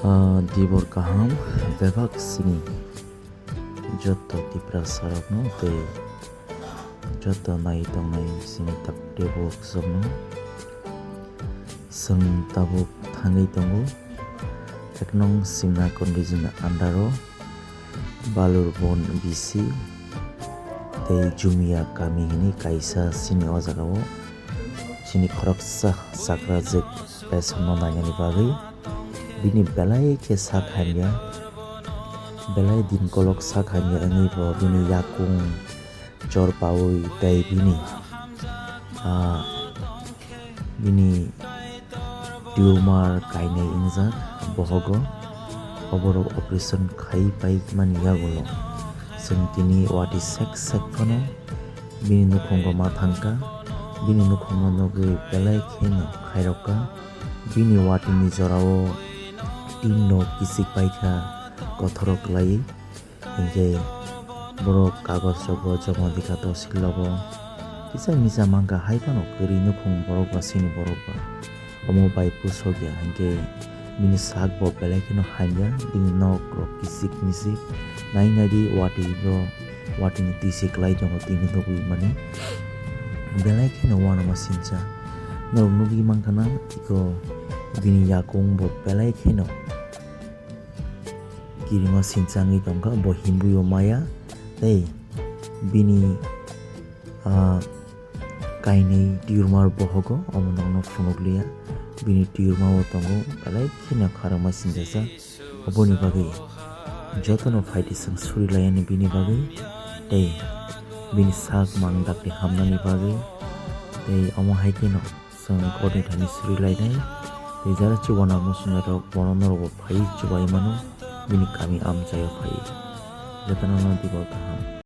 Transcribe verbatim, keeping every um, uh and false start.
Ah, dibor kaham bebak sini joto Tiprasarokno tei joto nai tongnai sini tak tebo khusokno. Chwng tabuk thangwi tongo ek nong Simna condition under o Balurbon B C tei Jumia kami hwnwi kaisa sini o jaga o sini khoroksa chakra jwk pesonno nainani bagwi. Bini belai khe sak hamya, belai din kolok sak hamya wngwi bo bini yakung chor paui tei bini, ah, bini tumor kainwi wngjak bohogo. Oborok operation khai pai mani yagulo chwng tini watwi sek sek phano bini nukhungo ma thangkha. Bini nukhungno nugwi belai kheno khairokka. Bini watwini jorao tinno kichik paikha, kothoro kwlaiwi. Hinkhe borok kagoj rokbo joma dikha, tosil rogo kisa misa mankha, hai phano kwrwi nukhung borok ba sini borok ba. Omo bai pusok ya hinkhe bini sak bo belai kheno hamya, bini nok rok kichik michik. Nai nai di watwi o, watwi ni twi se kwlai tongo tini nugwi mani. Belai kheno uanama sincha. Norok nugwi mankha na iko bini yakung bo belai kheno kirima sincha wngwi tongkha, bo himbwi o maya tei bini, ah, kainwi tumor bohogo, omo nokno phunukliya. Bini tumor o tongo, belai kheno kharokma sinjajak. Oboni bagwi jotono phaidi chwng suri laiyani bini bagwi tei bini sak mang dakti hamnani bagwi tei omo hai kheno chwng korni thani suri lainai tei jara chubanamo swngnai rok bono norokbo phaiwi chubai mano bini kami amchaio phaiwi. Jotono no dibor kaham.